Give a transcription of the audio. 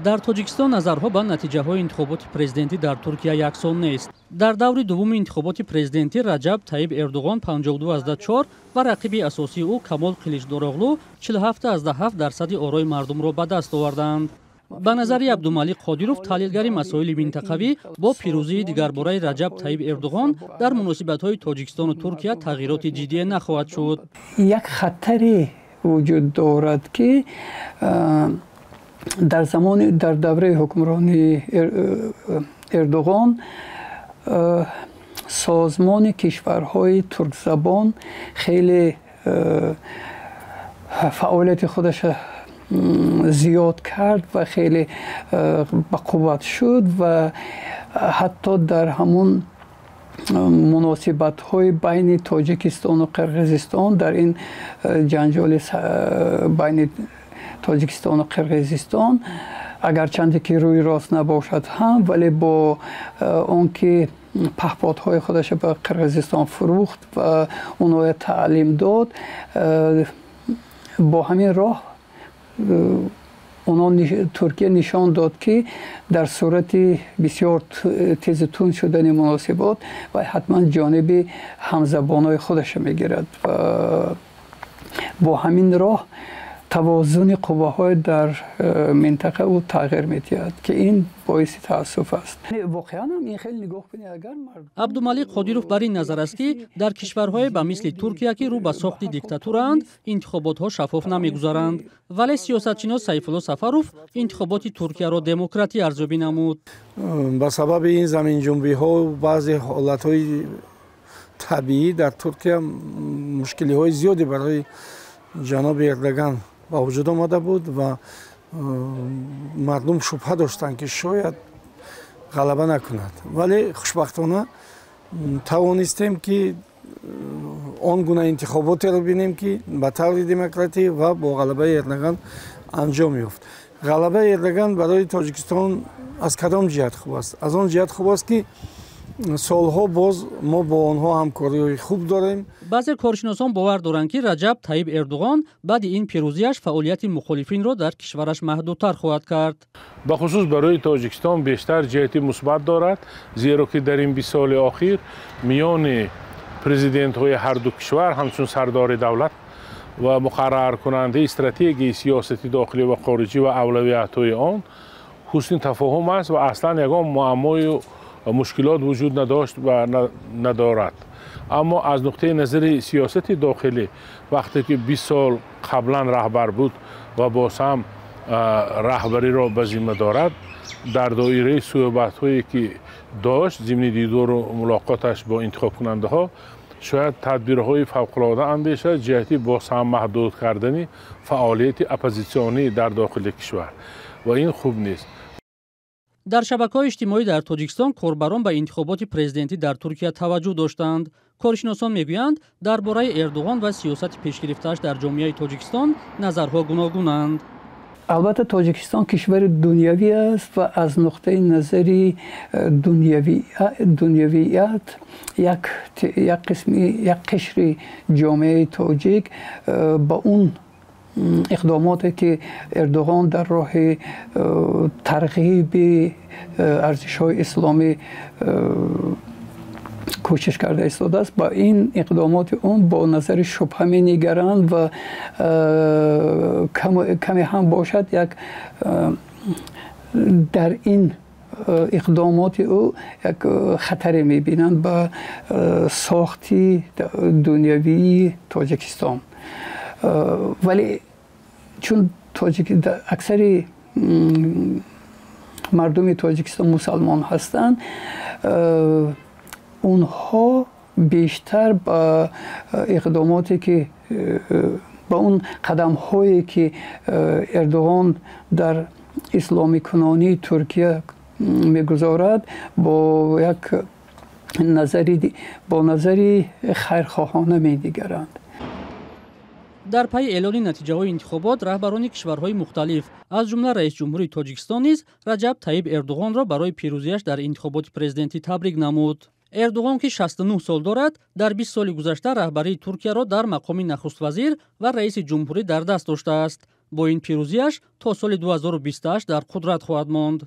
Дар Тоҷикистон назарҳо ба натиҷаҳои интихоботи президентӣ дар Туркия яксон нест. Дар даври дуввуми интихоботи президентӣ Раҷаб Таиб Эрдуғон 52,4 ва рақиби асосии ӯ Камол Қиличдороғлу 47,7 дарсади орои мардумро ба даст оварданд. Ба назари Абдумалик Қодиров, таҳлилгари масоили минтақавӣ, бо пирӯзии дигарбораи Раҷаб Таиб Эрдуғон дар муносибатҳои Тоҷикистону Туркия тағйироти ҷиддие нахоҳад шуд. Як хатаре вуҷуд дорад, ки дар замони, дар давраи ҳукмронии Эрдуғон созмони кишварҳои туркзабон хеле фаъолияти худаша зиёд кард ва хеле ба қувват шуд ва ҳатто дар ҳамун муносибатҳои байни Тоҷикистону Қирғизистон, дар ин ҷанҷоли байни Тоҷикистону Қирғизистон, агарчанде ки рӯи рост набошад ҳам, вале бо он ки паҳподҳои худаша ба Қирғизистон фурӯхт ва онҳоя таълим дод, бо ҳамин роҳ онҳо, Туркия нишон дод, ки дар сурати бисёр тезу тунд шудани муносибот ва ҳатман ҷониби ҳамзабонҳои худаша мегирад ва бо ҳамин роҳ тавозуни қувваҳои дар минтақа ӯ тағйир медиҳад, ки ин боиси таассуф аст. Воқеан ҳам ин хеле нигоҳ кунед, агар Абдумалик Қодиров бар ин назар аст, ки дар кишварҳое ба мисли Туркия, ки рӯ ба сохти диктатураанд, интихоботҳо шаффоф намегузаранд. Вале сиёсатшинос Сайфулло Сафаров интихоботи Туркияро демократӣ арзёбӣ намуд. Ба сабаби ин заминҷунбиҳо, баъзе ҳолатҳои табиӣ дар Туркия мушкилиҳои зиёде барои ҷаноби Эрдоган ба вуҷуд омада буд ва мардум шубҳа доштанд, ки шояд ғалаба накунад, вале хушбахтона тавонистем, ки он гуна интихоботеро бинем, ки ба таври демократӣ ва бо ғалабаи Эрдоган анҷом ёфт. Ғалабаи Эрдоган барои Тоҷикистон аз кадом ҷиҳат хуб аст? Аз он ҷиҳат хуб аст, ки солҳо боз мо бо онҳо ҳамкориҳои хуб дорем. Баъзе коршиносон бовар доранд, ки Раҷаб Таиб Эрдуғон баъди ин пирӯзиаш фаъолияти мухолифинро дар кишвараш маҳдудтар хоҳад кард. Бахусус барои Тоҷикистон бештар ҷиҳати мусбат дорад, зеро ки дар ин 20 соли охир миёни президентҳои ҳарду кишвар ҳамчун сардори давлат ва муқарраркунандаи стратегияи сиёсати дохилӣ ва хориҷӣ ва авлавиятҳои он ҳусни тафоҳум аст ва аслан ягон муаммою мушкилот вуҷуд надошт ва надорад. Аммо аз нуқтаи назари сиёсати дохилӣ, вақте ки 20 сол қаблан раҳбар буд ва боз ҳам раҳбариро ба зимма дорад, дар доираи суҳбатҳое ки дошт зимни дидору мулоқоташ бо интихобкунандаҳо, шояд тадбирҳои фавқулода андешад ҷиҳати боз ҳам маҳдуд кардани фаъолияти оппозитсионӣ дар дохили кишвар ва ин хуб нест. Дар шабакаҳои иҷтимоӣ дар Тоҷикистон корбарон ба интихоботи президентӣ дар Туркия таваҷҷӯҳ доштанд. Коршиносон мегӯянд, дар бораи Эрдуғон ва сиёсати пешгирифтааш дар ҷомеаи Тоҷикистон назарҳо гуногунанд. Албатта, Тоҷикистон кишвари дунявӣ аст ва аз нуқтаи назари дунявият як қисми, як қишри ҷомеаи тоҷик ба он иқдомоте ки Эрдуғон дар роҳи тарғиби арзишҳои исломӣ кӯшиш карда истодааст, ба ин иқдомоти он бо назари шубҳа менигаранд ва каме ҳам бошад як дар ин иқдомоти ӯ як хатаре мебинанд ба сохти дунявии Тоҷикистон. Вале чун аксари мардуми Тоҷикистон мусалмон ҳастанд, онҳо бештар ба иқдомоте ки, ба он қадамҳое ки Эрдуғон дар исломикунонии Туркия мегузорад, бо як назари, бо назари хайрхоҳона менигаранд. Дар пайи эълони натиҷаҳои интихобот раҳбарони кишварҳои мухталиф, аз ҷумла раисҷумҳури Тоҷикистон низ Раҷаб Таиб Эрдуғонро барои пирӯзиаш дар интихоботи президентӣ табрик намуд. Эрдуғон, ки 69 сол дорад, дар 20 соли гузашта раҳбарии Туркияро дар мақоми нахуствазир ва раиси ҷумҳурӣ дар даст доштааст. Бо ин пирӯзиаш то соли 2028 дар қудрат хоҳад монд.